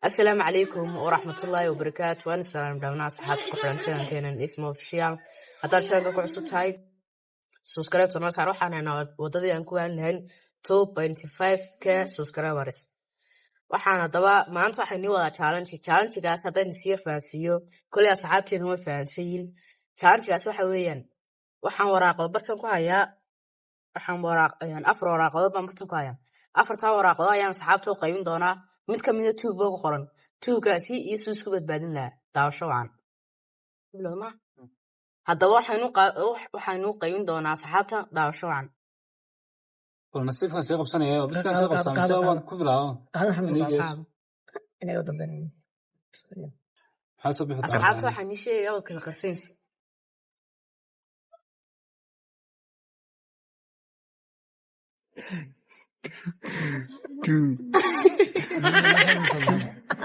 Asalaamu calaykum waraxmatullaahi wabarakaatu. Waan salaam dhawnaa asxaabta ku xiran channelkeenan Isma Official. Haddaad channelka ku cusub tahay, subscribe noo saar. Waxaan haynaa wadadii aan ku waan lahayn 2.5K subscribers. Waxaan haddaba maanta waxaan nii wadaa challenge. Challengegaas haddaan sii fahansiiyo, koley asxaabteena way fahansan. Challengegaas waxa weeyaan, waxaan waraaqo bartan ku hayaa, waxaan waraaq afar waraaqadood baan bartan ku hayaa. Afartaa waraaqadood ayaan asxaabta u qaybin doonaa. Mid ka mida tuug baa ku qoran, tuuggaasi iyo siduu isku badbaadin lahaa. Daawasho wacan. Bilowna haddaba, waxaynu u qaybin doonaa asxaabta. Daawasho wacan. Bal nasiibkan sii qabsanaya oo biskan sii qabsaa mise waan ku bilaabo? Qaado, Maxamed. Anigees. Qaado. Inaga dambeyn. Maxaa soo bixi Asxaabta doonaa? waxaan ii sheegaya waad kala qarsanaysa.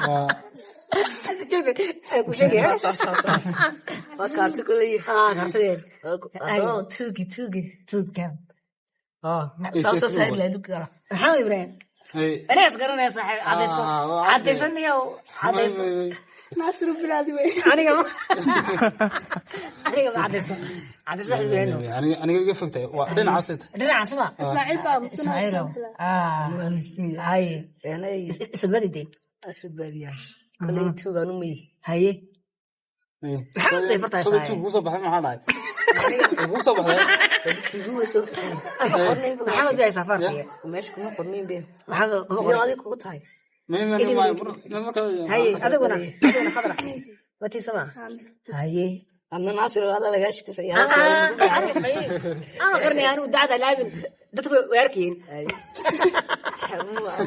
Waa Ku sheegaya. Waa kaarti kuley. Ah, kaartadeen. Adoo tuugi tuugi. Tuugkan. Saa soo saari lahayd duka. Maxamed Ibrahim. Hey. Aniga is garanaya, saaxiib. Cadayso. Ah, waa Cadayso niyow. Cadayso. Naasiru bilaadi wey. Aniga ma. Aniga ma cadayso. Cadayso Axmed Ibrahim. Aniga iga fogtahay, waa dhinacaas ay tahay. Dhinaca sama. Ismaaciil baa aamusan. Ismaaciil. Ah. Haye. Isbadbaadi dee. Isbadbaadiyaa koley, tuugaan u meyi. Haye. Hey. Maxamed bay fartahay Soo saaxiib. tuug kuu soo baxay, maxaa dhacay? Kuu soo baxday. Tuugu soo qornayn. Maxamed waa safartiga. Meesha kuma qornayn be. Maxamed kuma Iyo qorin. adiga kugu tahay. May may may may marka. Haye, adiguna khadra. Watii sama. Haye. Adna Naasir waa lagaa shikisaya. Ama qarni anigu dacda laabin, dadku way arkayeen.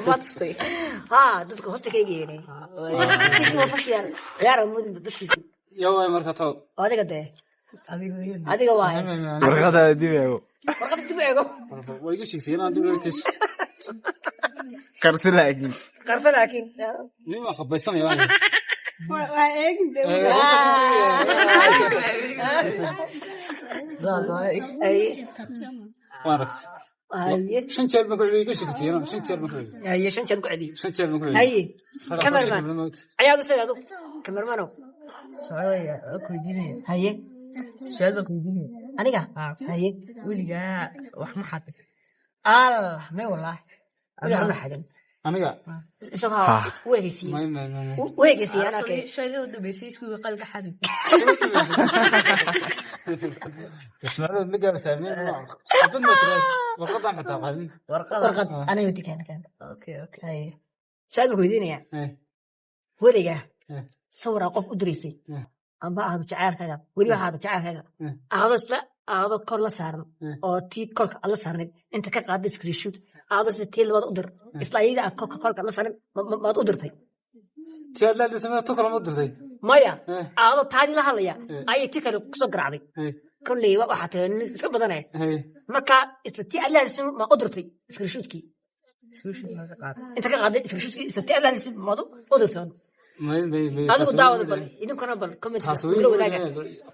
Ma tustay? Ha, dadku hoosta ka eegayeen. Isma fashiyan ciyaar mudin dadkiisa. Yaa waay marka too. Adiga dee. Adiga. Adiga waay. Warqada dib eego. Warqada dib eego. Waa iga sheegsay inaan dib loo tiis. Qarsi laakiin. Qarsa laakiin. Nin waa khabaysanaya. Waa eegin dee. Haye. Waan aragtay. Haye. Shan jeer baan ku celiyay, iga sheegsay inaan shan jeer baan ku celiyay. Haye, shan jeer ku celiyey. Shan jeer baan ku celiyay. Haye. Cameraman. Ciyaar u sida adu. Cameraman. Socodaya ku weydiinaya. Haye. Su'aal baan ku weydiinaya. Aniga. Haye. Weligaa wax ma xaday? Allah, may wallahi. Weligaa ma xadin. Aniga. Isagoo u eegaysiiyey. May may may. U eegaysiiyey anaa kee. Shayga u dambeysay iskugu qalka xaday. Ismaaciil la gaarsaa meel xabad ma tiraad warqadan xitaa qaadin. Warqada. Warqad aniga dikaan kan. Okay. Haye. Su'aal baan ku weydiinayaa. Eh. Weligaa Eh. sawiraa qof u diraysay Eh. amba ahdo jacaylkaaga, weliba ahaado jacaylkaaga, Eh. ahdo isla ahdo kor la saaran Eh. oo tii kolka aad la saarnayd inta ka qaada screenshot, ahdo sida tii labaad u dir, isla ayada aad kolka kolka la saaran maad u dirtay? Ti aad laadisay ma tu kala ma dirtay? Maya. Eh. Ahdo taadii la hadlaya Eh. ayay tii kale kusoo garaacday. Eh. Kolley waxaa tahay nin iska badane. Eh. Marka isla tii aad la hadlaysay ma u dirtay screenshotkii? Inta ka qaaday screenshotkii, isla tii aad la hadlaysay maad u dirtay? May may may. Adigu daawada bal, idinkuna bal comment Taas ula wadaaga.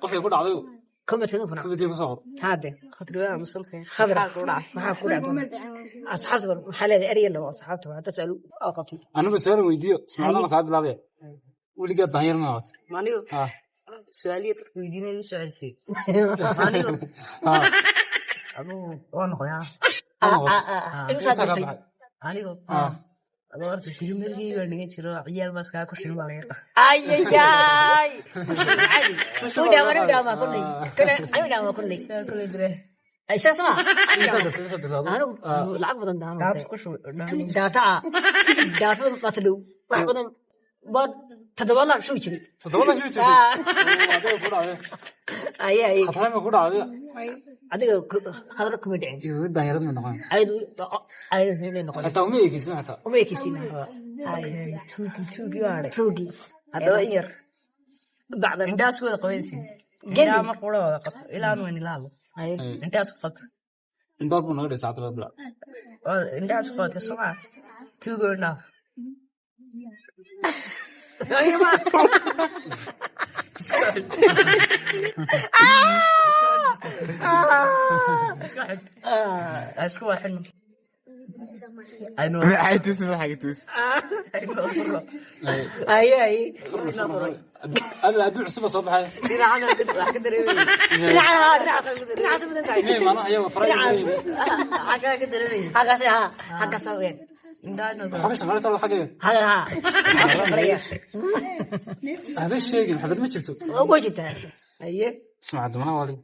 Qofkii ku dhacday. Comment idinkuna. Committee ku soo qor. Haade. Khadra waa aamusantahay. Khadra. Maxaa ku dhacay? Maxaa ku dhacday asxaabta? Bal maxaa leedahay ereyga labo asxaabta waa hadda su'aal oo qabtay. Anigu su'aal weydiiyo, Ismaaciil kaa bilaabaya. Weligaa daanyar ma noqotay? Ma anigu? Ah. Su'aaliya dadka weydiinaya igu soo celisay. Ma anigu? Ah. Adigu waa noqoyaa. Imsaad dirtay? Anigu. Ah. Adoo horta primarygii baa dhigan jiro, ciyaal baa iskaa ku shil baa laga qaa. Ayayay, caadi u dhaamaan u dhaamaa kolley kale ayu dhaamaa kolley. Saa kule dire. Isaga sama. Imsaad dirtay, imsaad dirtay adigu? Anigu Ah. lacag badan daamaa. Dhaabs ku shub. Daata ah, daatada daata dhow wax badan baa toddoba la shubi jiray. Toddoba la shubi jirtay. Ah. Adiga ku dhacday. Aye aye. Khatar ma ku dhacday? Adiga khadra kuma dhicin. Iyo daanyarad ma noqon. Ayadu ayadu inay noqon. Xitaa uma eegeysin xitaa. Uma ekeysiin. Haye. Tuugi tuugi waa hadhay. Tuugi. Haddaba in yar. Bacdan. Indhahaas ku wada qabanaysiin. Gebi. Indhaha marka ula wada qabto ilaa aan weyn ilaalo. Haye. Indhahaas ku qabto. Indhaar buu naga dhisay saacad laga bilaabo. Oo indhahaas ku qabatay soo maa. Tuugo dhaaf. Iska xidh. Ha isku waaxino. Aynu Madaxay tus, madaxay tus. Aynu furo. Aye, aye. Alla, adduun cusub baa soo baxay. Dhinacana wax ka dareemay. Dhinaca, dhinacaas, dhinacaas mudan tahay. Mey maanaha iyago faray. Xaggaa ka dareemay. Halkaas, ha, halkaas weyn. Indhaha. Waxaa ka shaqaynaysa xaggeega. Haga, ha. Faraya. Haba sheegin, xabad ma jirto. Waa jirtaa. Aye. Isma cadamana wali.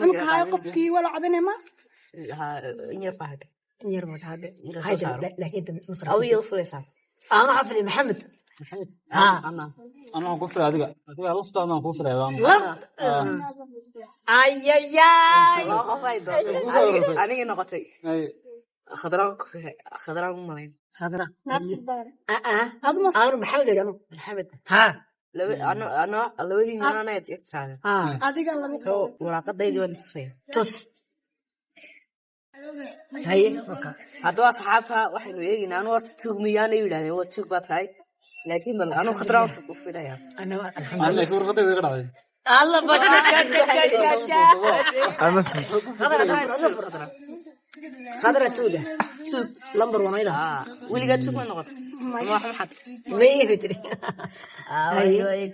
Imika haya qofkii wala codanay ma. In yar baa hadhay. In yar baa hadhay. Inta soo Hayda, saaro. laakiin inta Adiga u fulaysaa. Aan waxaa filay Maxamed. Ha. Ana. Anaa waxaan kuu filay adiga. Adiga laftaadaan kuu filay. Lab. Ayayay. Laba qof ay doortay. Ku soo ururtay. Aniga noqotay. Khadraan ku filay. Khadraan u malayn. Khadra. Naasir baare. Ah ah. Aduma. Aanu Maxamed yidhi anu. Maxamed. Ha. Laba ano ano labadiina anaad irtaada. Ha. Adiga laba. So waraaqadaydii waan tusaya. Tus. Haye. Waka. Haddaba asxaabta, waxaynu eegaynaa anu horta tuug miyaanay yidhahdeen, waa tuug baa tahay, laakiin bal anu khadraan u filaya. Ana Aan alxamdulillah. laakiin warqadda way iga dhacday. Allah ba cha cha cha cha cha. Ama Khadra, Khadra. Khadra tuuga. Tuug number 1 ayda. Ah, weligaa tuug ma noqotay ama wax maxad? Ma tiri.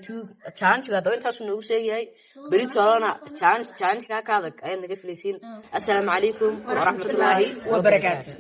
Tuug challenge haddaba intaasuu noogu sheegayahay. Beri tolona challenge challenge kaa ka adag ayaad naga filaysiin. Assalaamu calaykum waraxmatullaahi Wabarakaatu.